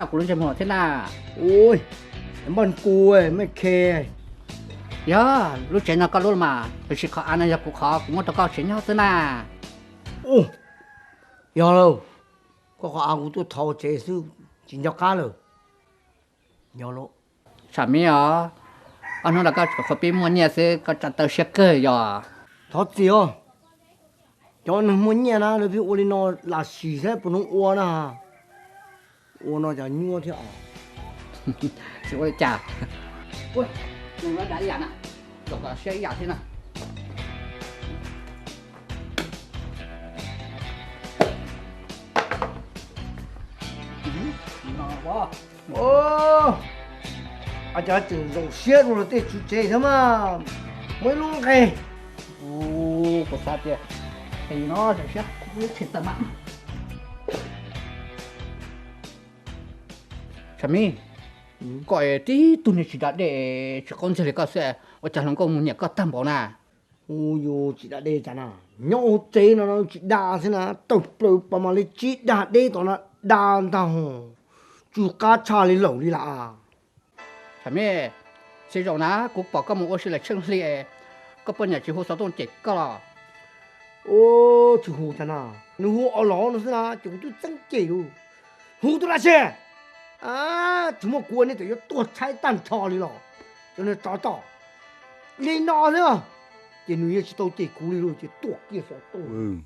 Tau kuv lub ntsej muag thiab na. Ui, npaj kuv mej khe. Yog lub tsev no koj lub los mas, tiam sis qhov av no yog kuv qhov, kuv muab rau koj tsev nyob xwb na. Ua, yog lauj, koj qhov av kuv tuaj thov tsev xwb, tsis nco qab lawm. Yog lauj. Tsam Mib os, ob hnub no koj tsuas qhuav pib muaj nyiaj xwb, koj tsa taw siab kawg yog. Thov txim os, cov neeg muaj nyiaj na lawv pheej ua li no, lam sim saib puas zoo ua na. Ua no cas nyuaj thiab os. Tsis ua li cas. Ua, nws lov dag ib yam na, kom siab ib yam thiab na. Ua, cas tseem zoo siab dua luag tej tswv tsev thiab mas. Muaj ib lub nqe. Kuv xav tias no zoo siab, tshem tawm mas. Tsam Mib, koj tib tug niag tsis da dej tsis qaub ntseg li koj xwb, ua cas hluas nkauj mus nyiam koj tag npaum na? Ua, yus tsis da dej cas na, nyob hauv tsev no tsis da xwb na, tawm plaws pas mas li tsis da dej tom no, da ntag, tsw qab tshaj li lawm li las. Tsam Mib, txij zaum na kuv pom koj mus ua si lawm tsheej hli, koj poj niam tsis hu xov tooj cem koj los? Ua, tsis hu cas na, nws hu o los no xwb na ces kuv twb txeeb cem lauj. Hu tuaj dab tsi? Tsis muaj kuv nej txawm yuav tuag tshaib tag nrho li los, cov niag tsov tom. Li no xwb, ces nws yeej tsis tau cem kuv li lauj, ces tuaj kiag xov tooj.